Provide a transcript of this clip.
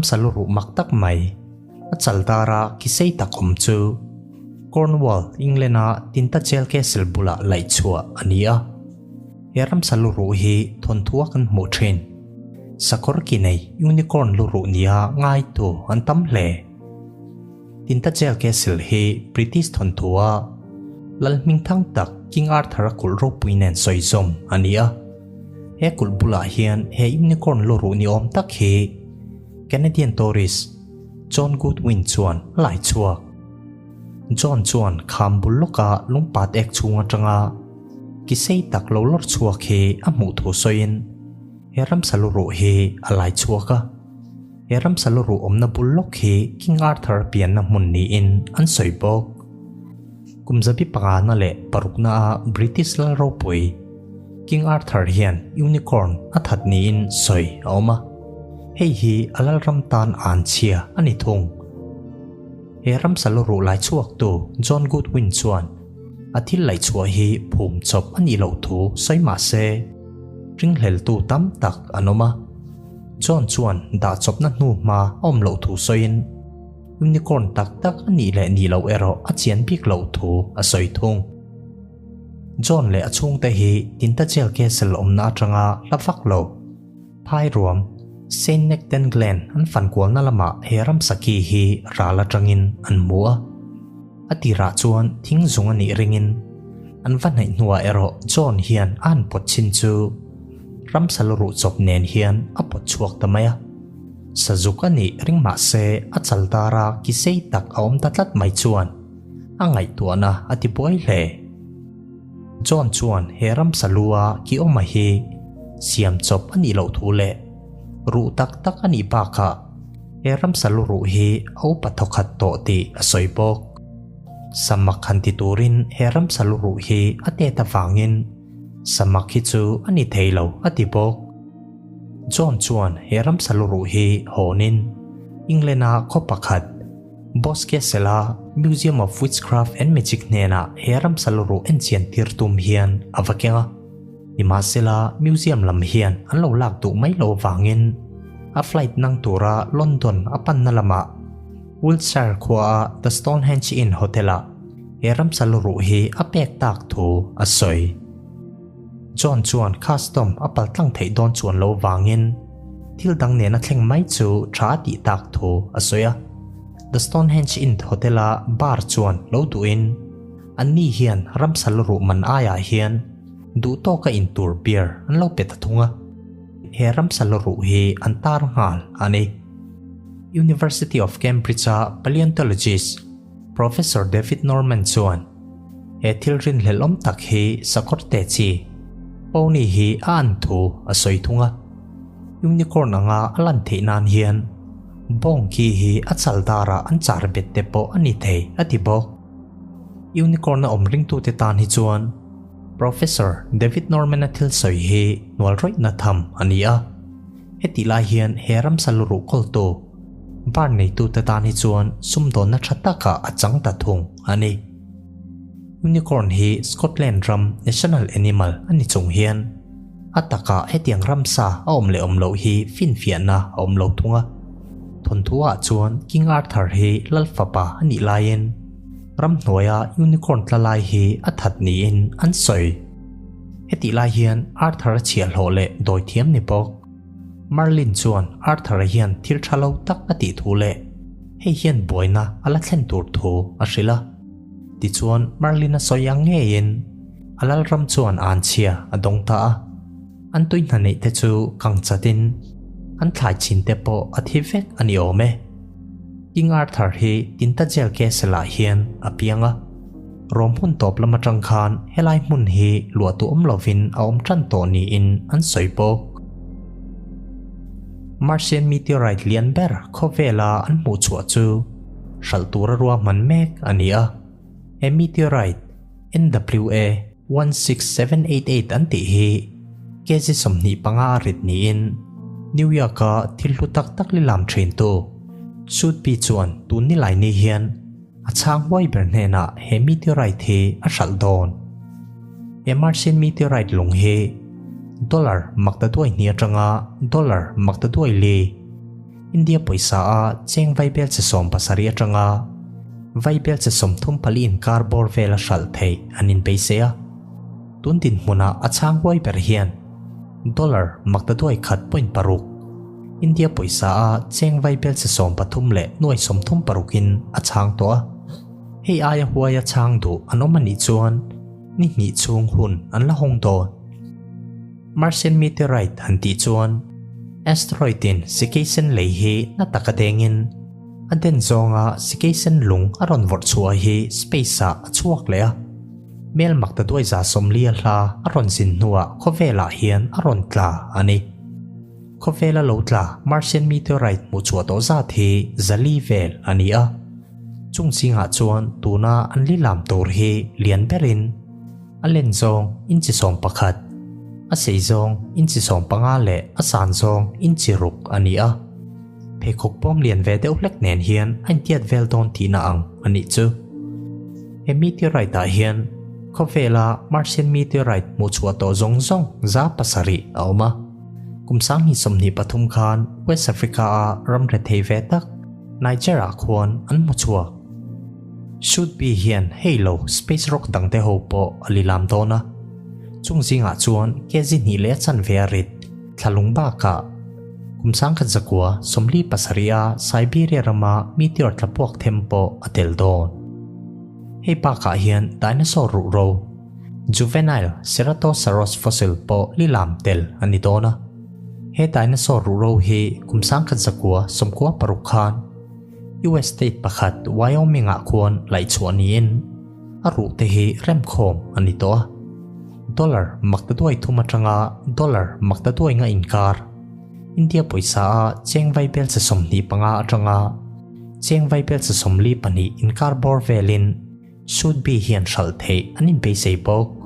Ramsa lu ruh mak tak mai, a chal dara ki sei tak awm chu Cornwall, England-a Tintagel Castle bulah laih chhuah a ni a. He ramsa lu ruh hi thawnthu a kan hmuh thin. Sakawr ki nei unicorn lu ruh nia ngaitu an tam hle. Tintagel Castle hi British thawnthu a lal hming thang tak King Arthur-a kulh ropui nen sawi zawm a ni a. He kulh bulah hian he unicorn lu ruh ni awm tak hi Canadian tourist John Goodwin chuan a lai chhuak. John chuan kham bul lawka lungpat ek chhung atanga ki sei tak lo lawr chhuak hi a hmuh thu sawiin he ramsa lu ruh hi a lai chhuak a. He ramsa lu ruh awmna bul lawk hi King Arthur pianna hmun niin an sawi bawk. Kum zabi pangana leh parukna a British lal ropui King Arthur hian unicorn a that niin sawi a awm a. Hei hi a lalram tan an chhia a ni thung. He ramsa lu ruh lai chhuaktu John Goodwin chuan a thil laih chhuah hi phum chawp a nih loh thu sawi mah se, ringhleltu tam tak an awm a. John chuan dah chawpna hnu hma a awm loh thu sawiin unicorn tak tak a nih leh nih loh erawh a chian bik loh thu a sawi thung. John leh a chhungte hi Tintagel Castle awmna atanga hla vak lo. Phai ruam, Saint Nectan Glen an fan kualna lamah he ramsaki hi ral atangin an hmu a. A tirah chuan thing zung a nih ringin an va hnaih hnuah erawh John hian a han pawt chin chu ramsa lu ruh chawp nen hian a pawt chhuak ta mai a. Sazuk a nih ring mah se a chal dara ki sei tak a awm ta tlat mai chuan a ngaihtuahna a ti buai hle. John chuan he ramsa lua ki awma hi siam chawp a nih loh thu leh ruh tak tak a nih bakah he ramsa lu ruh hi a upa thawkhat tawh tih a sawi bawk. Samak han ti turin he ramsa lu ruh hi a tet avangin samak hi chu a ni thei lo a ti bawk. John chuan he ramsa lu ruh hi hawnin England-a khaw pakhat, Bosque Sela Museum of Witchcraft and Magic hnenah he ramsa lu ruh enchian tir tum hian a va keng a. Nimahsela, museum lam hian an lo lak duh mai lo avangin a flight nang tura London a panna lamah Wiltshire khuaa The Stonehenge Inn Hotel-ah he ramsa lu ruh hi a pek tak thu a sawi. John chuan custom a paltlang theih dawn chuan lo vangin thil dang nena thleng mai chu tha a tih tak thu a sawi a. The Stonehenge Inn Hotel-a bar chuan lo duhin anni hian ramsa lu ruh man aiah hian duh tawka in tur beer an lo pe ta thung a. He ramsa lu ruh hi an tar nghal a ni. University of Cambridge-a paleontologist Professor David Norman chuan He thil rinhlelh awm tak hi sakawr te chi pony hi a an thu a sawi thung a. Unicorn anga a lan theih nan hian bawng ki hi a chal darah an char bet te pawh a ni thei a ti bawk. Unicorn a awm ringtute tan hi chuan Professor David Norman-a thil sawi hi hnual rawihna tham a ni a. Hetih lai hian he ramsa lu ruh kawltu bar neitute tan hi chuan sumdawnna tha takah a chang ta thung a ni. Unicorn hi Scotland ram national animal a ni chung hian a takah hetiang ramsa a awm leh awm loh hi finfiahna a awm lo thung a. Thawnthu ah chuan King Arthur hi lal fapa a nih laiin ramhnuaia unicorn tla lai hi a that niin an sawi. Hetih lai hian Arthur a chhiahhlawh leh dawithiam ni bawk. Merlin chuan Arthur-a hian thil tha lo tak a tih thu leh hei hian buaina a la thlen tur thu a hrilh a. Tichuan Merlin-a sawi ang ngeiin a lalram chuan an chhia a dawng ta a. An tui hna neih te chu kang chatin an thlai chin te pawh a thi vek a ni awm e. King Arthur hi Tintagel Castle-ah hian a piang a. Rom hun tawp lam atang khan helai hmun hi luah tu awm lovin a awm tan tawh niin an sawi bawk. Martian meteorite lian ber khawvela an hmuh chhuah chu hralh tura ruahman mek a ni a. He meteorite NWA 16788 an tih hi kg 25 a rit niin New York-a thil hlu tak tak lilam thintu Sotheby chuan tun nilai ni hian A chhang huai ber hnenah he meteorite hi a hralh dawn. He Martian meteorite lung hi dollar makta duai hnih atanga dollar makta duai li, India pawisa a cheng vaibelchhe 70 atanga vaibelchhe 34 inkar bawr vela hralh theih an inbeisei a. Tun dinhmuna a chhang huai ber hian dollar maktaduai khat point paruk, India pawisa a cheng vaibelchhe 13 leh nuai 36 in a chhang tawh a. Hei aia huaia chhang duh an awm a nih chuan ni hnih chhung hun an la hawng dawn. Martian meteorite han tih chuan asteroid in sikeisen lei hi na taka dengin a den zawnga sikeisen lung a rawn vawrh chhuah hi space ah a chhuak leh a. Mel makta duai 40 a hla a rawn zin hnuah khawvelah hian a rawn tla a ni. Khawvela lo tla Martian meteorite hmuh chhuah tawh zat hi 400 vel a ni a. Chung zingah chuan tuna an lilam tur hi lian berin a len zawng inchi 11, a sei zawng inchi 15 leh a san zawng inchi 6 a ni a. Pheikhawk bawm lian ve deuh hlek nen hian a intiat vel dawn tihna ang a nih chu. He meteorite ah hian khawvela Martian meteorite hmuh chhuah tawh zawng zawng 700 a awm a. Kum 2023 khan West Africa a ram rethei ve tak Niger ah khuan an hmu chhuak. Should-be hian hei lo space rock dangte ho pawh a lilam dawn a. Chung zingah chuan kg hnih leh a chanve a rit thlalung bakah kum 1947 a Siberia rama meteor tla puak them pawh a tel dawn. Hei bakah hian dinosaur ruhro, juvenile Ceratosaurus fossil pawh lilam tel a ni dawn a. He dinosaur ruhro hi kum 1996 khan US state pakhat Wyoming ah khuan laih chhuah niin a ruh te hi remkhawm a ni tawh a. Dollar maktaduai thum atanga dollar maktaduai nga inkar, India pawisa a cheng vaibelchhe 25 atanga cheng vaibelchhe 42 inkar bawr velin Should-be hian hralh theih an inbeisei bawk.